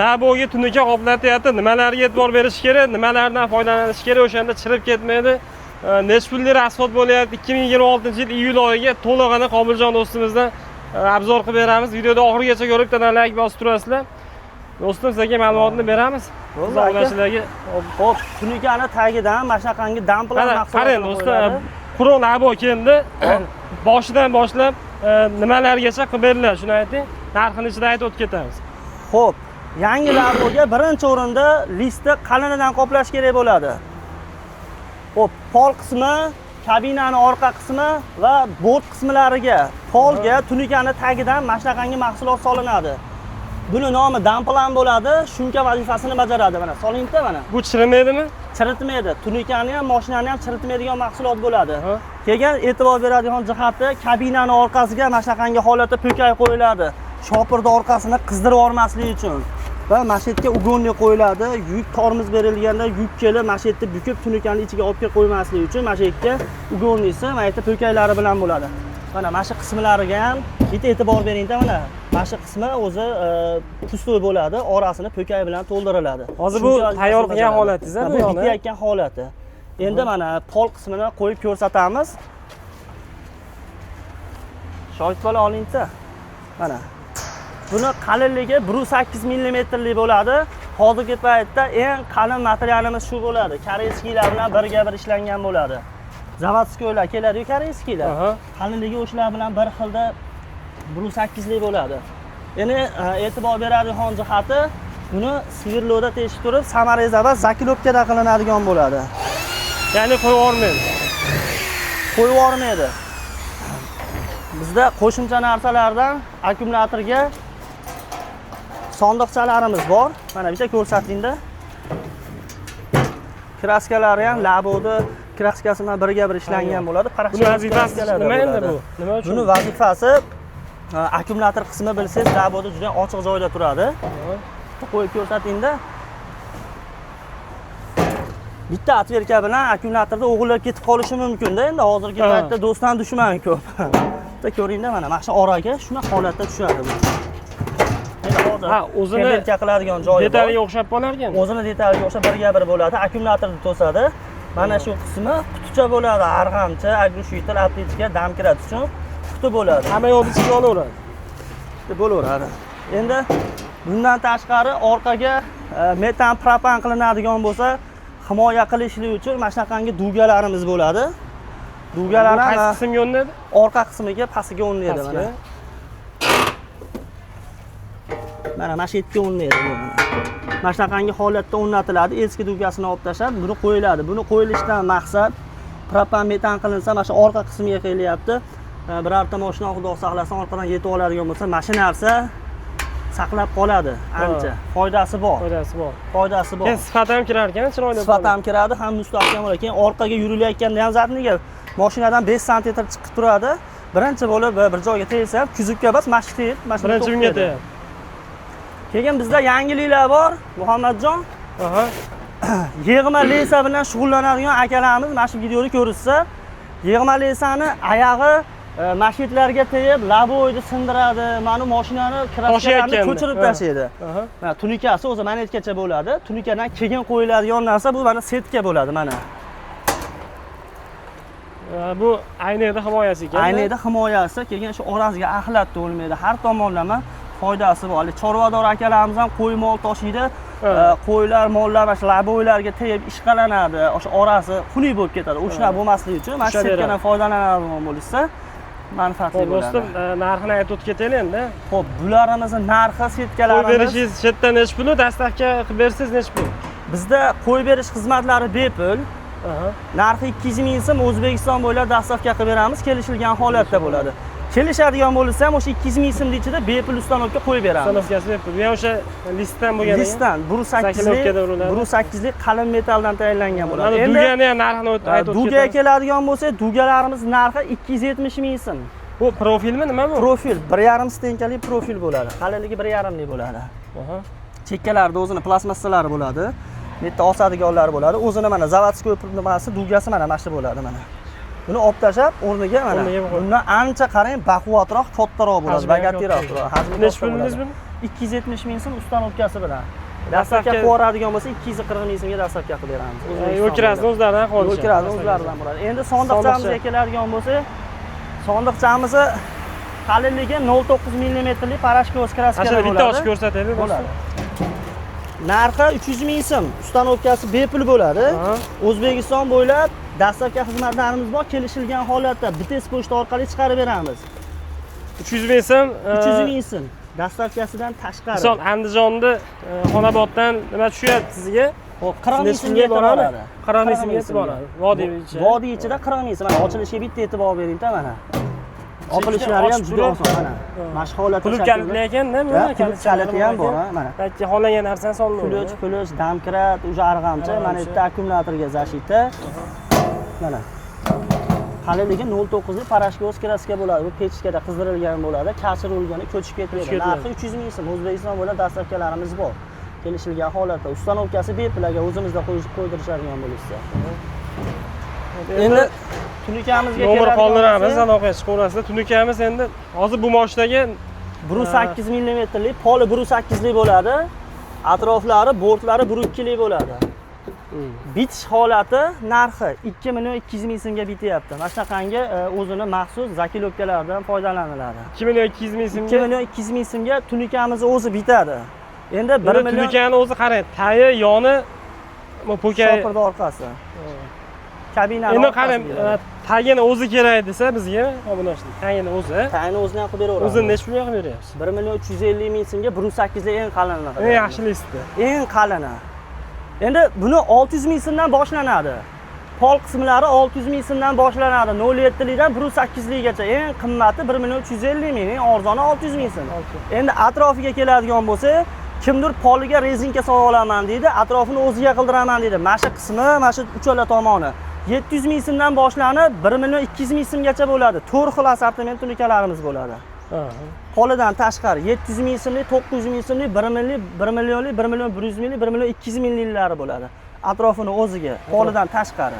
Laboga tunuka qoplatyapti. Nimalarga e'tibor berish kerak, nimalardan foydalanish kerak, o'shanda chirib ketmaydi. Necha pullik расход bo'lyapti? 2026-yil iyul oyiga to'lig'ini Qobiljon do'stimizdan обзор qilib beramiz. Videoda oxirigacha ko'rib, bittadan layk bosib turasizlar. Do'stim, sizga ma'lumotni beramiz. Bo'ldi, Biz aka. obunachilarga. Xo'p, tunikani tagidan mana shunaqangi damplar Mana mahsulotini qarang, do'stlar, qo'yiladi. Quruq labo keldi. Boshidan boshlab nimalargacha qilib beriladi, shuni ayting. Narxini ichida aytib o'tib ketamiz. Xo'p, yangi laboga birinchi o'rinda listni qalinidan qoplash kerak bo'ladi. Xo'p, pol qismi, kabinani orqa qismi va bort qismlariga, polga tunikani tagidan mana shunaqangi mahsulot solinadi. Buni nomi damplan bo'ladi, shumka vazifasini bajaradi. Mana solingda mana. Bu chirimaydimi? Chiritmaydi. Tunikani ham, mashinani ham chiritmaydigan mahsulot bo'ladi. Keyin e'tibor beradigan jihati, kabinani orqasiga mana shunaqangi holatda po'kay qo'yiladi. Shopirni orqasini qizdirib yubormaslik uchun. Va mana shu yerga угонный qo'yiladi. Yuk tormoz berilganda yuk kelib mana shu yerda bukib, tunikani ichiga olib kelib qo'ymaslik uchun mana shu yerga угонный si mana yerda po'kaylari bilan bo'ladi. Mana mana shu qismlariga ham bitta e'tibor beringda, mana. Mana shu qismi o'zi пустой bo'ladi, orasini po'kay bilan to'ldiriladi. Hozir bu Shumka vazifasini tayyor qilgan bajaradi. holatingiz, a, Ha, bu bu yog'ini? bitayotgan holati. Endi mana pol qismini qo'yib ko'rsatamiz. Shohid bola, olingda. Mana. Buni qalinligi 1.8 millimetrlik bo'ladi. Hozirgi paytda eng qalin materialimiz shu bo'ladi. Корейский lar bilan birga bir ishlangan bo'ladi. Заводской lar keladi-yu, корейский lar. Qalinligi o'shalar bilan bir xilda, 1.8 lik bo'ladi. Endi e'tibor beradigan jihati, buni сверло da teshib turib, саморез va заклёпка da qilinadigan bo'ladi. Ya'ni qo'yib yubormaydi. Qo'yib yubormaydi. Bizda qo'shimcha narsalardan akkumulyatorga sondiqchalarimiz bor. Mana, bitta ko'rsatingda. Краска lari ham Laboni краска si bilan birga bir ishlangan bo'ladi. Buni vazifasi Краска larda nima endi bo'ladi. bu? Nima uchun? Buni vazifasi akkumulyator qismi, bilsangiz, Laboda juda ochiq joyda turadi. Qo'yib ko'rsatingda. Bitta отвёртка bilan akkumulyatorda o'g'irlab ketib qolishi mumkin-da endi hozirgi paytda do'stdan dushman ko'p. Bitta ko'ringda, mana shu oraga shunaqa holatda tushadi bu. Endi hozir Ha, o'zini переделка qiladigan joyi bor. Detaliga o'xshab qolar ekan. O'zini detaliga o'xshab birga bir bo'ladi. Akkumulyatorni to'sadi. Mana shu qismi quticha bo'ladi, arg'amcha, оглушитель, аптечка, домкрат uchun quti bo'ladi. Hamma yoqni ichiga olaveradi. Bo'laveradi. Endi bundan tashqari orqaga metan, propan qilinadigan bo'lsa, himoya qilishlik uchun mana shunaqangi дуга larimiz bo'ladi. Дуга lar Bu ham qaysi qismga o'rnaydi? Orqa qismiga, pastiga o'rnaydi mana. Pastga. Mana shu yerga o'rnaydi bu mana. Mana shunaqangi holatda o'rnatiladi. Eski дуга sini olib tashlab, buni qo'yiladi. Buni qo'yilishidan maqsad, propan, metan qilinsa, mana shu orqa qismiga kelyapti. Birorta mashina, Xudo saqlasin, orqadan yetib oladigan bo'lsa, mana shu narsa saqlab qoladi ancha. Foydasi bor. Foydasi bor. Foydasi bor. Keyin sifati ham kirar ekan, chiroyli. Sifat ham kiradi, ham mustahkam bo'ladi. Keyin orqaga yurilayotganda ham задний ga mashinadan 5 santimetr chiqib turadi. Birinchi bo'lib bir joyga tegsa ham, kuzovga emas, mana shu tegib, mashina Birinchi bunga to'xtaydi. tegadi. Keyin bizda yangiliklar bor, Muhammadjon. Yig'ma леса bilan shug'ullanadigan akalarimiz mana shu videoni ko'rishsa, yig'ma леса ni oyog'i mashitlarga tegib, лобовой ni sindiradi, mana bu mashinani краска larini Toshayotganda. ko'chirib tashlaydi. Mana, tunikasi o'zi mana yergacha bo'ladi. Tunikadan keyin qo'yiladigan narsa bu mana сетка bo'ladi mana. Bu aynakda himoyasi ekan. Aynakda himoyasi, keyin shu orasiga axlat to'lmaydi. Har tomonlama foydasi bor. Hali chorvador akalarimiz ham qo'y, mol toshiydi. Qo'ylar, mollar mana shu лобовой larga tegib ishqalanadi. O'sha orasi xunuk bo'lib ketadi. O'shunaqa bo'lmasligi uchun mana shu Ushlab beradi. сетка dan foydalanadigan bo'lishsa, manfaatli Xo'p, bo'ladi. do'stim, narxini aytib o'tib ketaylik endi. Xo'p, bularimizni narxi, Qo'yib сетка larimiz berishingiz chetdan nechi pul, доставка qilib bersangiz nechi pul? Bizda qo'yib berish xizmatlari bepul. Narxi 200 ming so'm, O'zbekiston bo'ylab доставка qilib beramiz, kelishilgan holatda bo'ladi. Kelishadigan bo'lsa ham, o'sha 200 ming so'mni ichida bepul установка qo'yib beramiz. Установка si bepul. Bu ham o'sha listdan bo'lgan ekan. Listdan 1.8lik, Заклёпка da uriladi. 1.8lik qalin metalldan tayyorlangan bo'ladi. Mana Endi дуга ni ham narxini aytib o'tib дуга ga ketamiz. keladigan bo'lsak, дуга larimiz narxi 270 ming so'm. Bu profilmi, nima bu? Profil, 1.5 стенка li profil bo'ladi. Qalinligi 1.5lik bo'ladi. Chekkalarida o'zini plastmassalari bo'ladi. Bu yerda osadiganlari bo'ladi. O'zini mana заводской nimasi, дуга si mana shu bo'ladi mana. Buni olib tashlab, o'rniga mana O'rniga qo'yib. Bundan ancha, qarang, baquvvatroq, kattaroq bo'ladi, Hajmi ham богатый roq katta. turadi. Hajmi Nechi katta pul dedingiz bo'ladi. buni? 270 ming so'm установка si bilan. Доставка qilib yuboradigan bo'lsa 240 ming so'mga доставка qilib beramiz. Yo'l kirasini o'zlaridan qolishi. Yo'l kirasini o'zlaridan bo'ladi. Endi sondiqchamizga keladigan bo'lsak, sondiqchamizni qalinligi 0.9 millimetrlik порошковый краска Mana bo'ladi. bitta ochib ko'rsataylik. Bo'ladi. Narxi 300 ming so'm, установка si bepul bo'ladi. O'zbekiston bo'ylab доставка xizmatlarimiz bor, kelishilgan holatda BTS pochta orqali chiqarib beramiz. 300 ming so'm. 300 ming so'm доставка sidan tashqari. Misol Andijonda Xonoboddan nima tushyapti sizga? Xo'p, 40 ming Necha so'mga pulga yetib boradi? boradi. 40 ming so'mga yetib boradi. Vodiy ichi. Vodiy ichida 40 ming so'm. Mana ochilishiga bitta e'tibor bering-da mana. Ochilishlari ham Ochib juda turib, oson mana. Mana shu holatda Qulf shaklda- kalitli ekanda, Ha, qulf kaliti ham bor, ha, mana. Balki xohlagan narsani solinadi. Ключ, домкрат, уже arg'amchi, mana Arg'amchi. yerda akkumulyatorga защита. Mana. Qalinligi 0.9 lik порошковый краска bo'ladi. Bu pechkada qizdirilgan bo'ladi. Kashir o'lgani ko'chib ketmaydi. Ko'chib ketmaydi. Narxi 300 ming so'm. O'zbekiston bo'ylab доставка larimiz bor. Kelishilgan holatda установка si bepul agar o'zimizda qo'ydirishadigan bo'lsa. Endi tunukamizga Nomer keladigan qoldiramiz, bo'lsak, aloqaga chiqaverasizlar. Tunukamiz endi hozir bu moshinaga 1.8 millimetrlik, poli 1.8 lik bo'ladi. Atroflari, bortlari 1.2 lik bo'ladi. Bitish holati narxi 2 million 200 ming so'mga bityapti. Mana shunaqangi o'zini maxsus заклёпка lardan foydalaniladi. 2 million 200 ming 2 so'mga. million 200 ming so'mga tunikamiz o'zi bitadi. Endi 1 Buni million tunukani o'zi qarang, tayi, yoni bu po'kay. Shopirni orqasi. Kabinani Endi orqasi qarang, deyiladi. Tagini o'zi kerak desa bizga obunachilar, tagini o'zi. Tagini o'zini ham qilib beraveramiz. O'zini necha pulga qilib beryapsiz? 1 million 350 ming so'mga 1.8 lik eng qalinini qilib Eng beramiz. yaxshi listi. Eng qalini. Endi buni 600 ming so'mdan boshlanadi. Pol qismlari 600 ming so'mdan boshlanadi. 0.7 likdan 1.8 likgacha. Eng qimmati 1 million 350 ming, eng arzoni 600 ming so'm. Endi atrofiga keladigan bo'lsak, kimdir poliga rezinka solib olaman deydi, atrofini o'ziga qildiraman deydi. Mana shu qismi, mana shu uchala tomoni 700 ming so'mdan boshlanib 1 million 200 ming so'mgacha bo'ladi. 4 xil assortiment tunikalarimiz bo'ladi. Polidan tashqari 700 ming so'mlik, 900 ming so'mlik, 1 million, 1 millionlik, 1 million 100 minglik, 1 million 200 mingliklari bo'ladi. Atrofini o'ziga, polidan tashqari.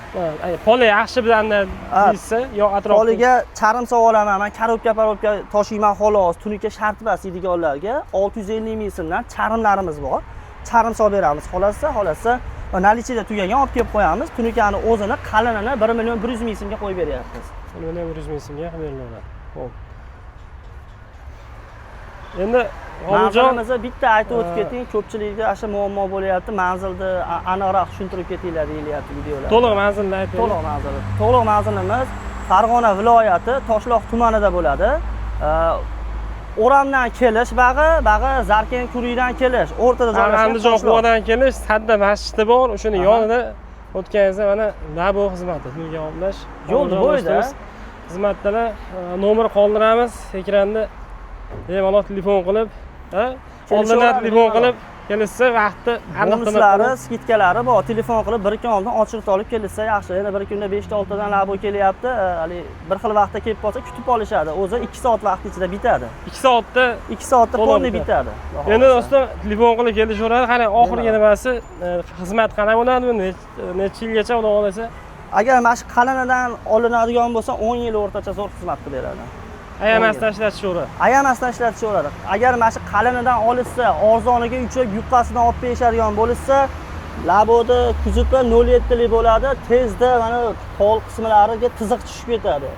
Poli yaxshi bilan Ha. deysa, yo atrofi Poliga charm solib olaman, man коробка parobka toshiyman xolos, tunuka shart emas deydiganlarga 650 ming so'mdan charmlarimiz bor. Charm solib beramiz, xohlasa наличие da tugagan olib kelib qo'yamiz. Tunukani o'zini qalinini 1 million 100 ming so'mga qo'yib beryapmiz. 1 million 100 ming so'mga qilib berilaveradi. Xo'p. Endi G'olibjon, Manzilimizni bitta aytib o'tib keting, ko'pchilikda ana shu muammo bo'lyapti. Manzilni aniqroq tushuntirib ketinglar deyilyapti videolarda. To'liq manzilni ayting. To'liq manzili. To'liq manzilimiz Farg'ona viloyati Toshloq tumanida bo'ladi. O'ramdan kelish bag'i Zarken Kuriydan kelish, o'rtada joylashgan Andijon Toshloq. Quvadan kelish, Sadda masjidi bor, o'shani yonida o'tganingizda mana Labo xizmati, tunuka oplash. Yo'lni G'olibjon bo'yida. do'stimiz xizmatdalar, nomer qoldiramiz ekranda. Bemalol telefon qilib, ha? Oldindan Kelishaveradi, telefon bemalol. qilib kelishsa vaqti aniq. Bonuslari, скидка lari bor. Telefon qilib bir kun oldin очередь olib kelishsa yaxshi. Endi bir kunda 5 ta 6 tadan labo kelyapti. Haligi bir xil vaqtda kelib qolsa kutib olishadi. O'zi 2 soat vaqt ichida bitadi. 2 soatda 2 soatda To'liq полный bitadi. bitadi. Endi do'stlar, telefon qilib kelishaveradi. Qarang, oxirgi Bemalol. nimasi, xizmat qanaqa bo'ladi bu? Necha yilgacha xudo xohlasa? Agar mana shu qalinidan olinadigan bo'lsa, 10 yil o'rtacha zo'r xizmat qilib beradi. Ayamasdan ishlatishaveradi. Ayamasdan ishlatishaveradi. Agar mana shu qalinidan olishsa, arzoniga uchib, yupqasidan olib berishadigan bo'lishsa, labodi kuzovi 0.7 lik bo'ladi. Tezda mana pol qismlariga tiziq tushib ketadi.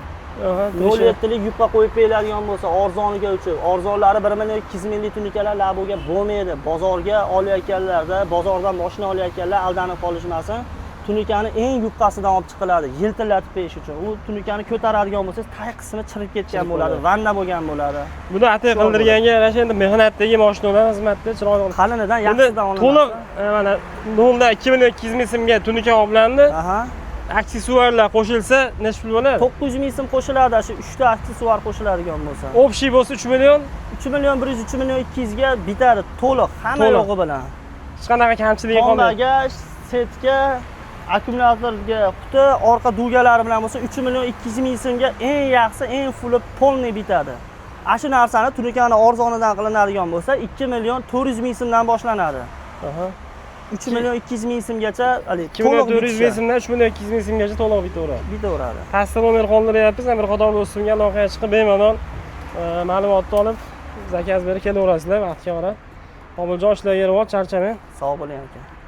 0.7 lik yupqa qo'yib beriladigan bo'lsa, arzoniga uchib, arzonlari 1 million 200 minglik tunikalar laboga bo'lmaydi. Bozorga olayotganlarda, bozordan mashina olayotganlar aldanib qolishmasin. Tunikani eng yupqasidan olib chiqiladi, yiltillatib berish uchun. U tunikani ko'taradigan bo'lsangiz, tag qismi chirib ketgan Chirib bo'ladi, bo'ladi. Vanna bo'lgan bo'ladi. Buni atay Shu qildirganga yarasha endi mehnatdagi mashinalar xizmatda chiroyli qilib. Qalinidan Endi yaxshisidan olinadi. To'liq mana 0 2 million 200 ming so'mga tunuka oblandi. Aksessuarlar qo'shilsa necha pul bo'ladi? 900 ming so'm qo'shiladi, shu 3 ta aksessuar qo'shiladigan bo'lsa. Общий bo'lsa 3 million, 3 million 100, 3 million 200 ga bitadi to'liq, hamma To'liq. yo'g'i bilan. Hech qanaqa kamchiligi qolmaydi. Bagaj, сетка, akkumulyatorga quti, orqa дуга lari bilan bo'lsa 3 million 200 ming so'mga eng yaxshi, eng fulli полный bitadi. Ana shu narsani tunikani arzonidan qilinadigan bo'lsa 2 million 400 ming so'mdan boshlanadi. 3 million 200 ming so'mgacha haligi 2 million to'liq 400 ming bitishi. So'mdan 3 million 200 ming so'mgacha to'liq bitaveradi. Bitaveradi. Pastda nomer qoldiryapmiz. Bir qator do'stimga aloqaga chiqib bemalol ma'lumotni olib Заказ berib kelaverasizlar vaqtga qarab. Qobiljon, ishlarga rivoj, charchamang. Sog' bo'ling, aka.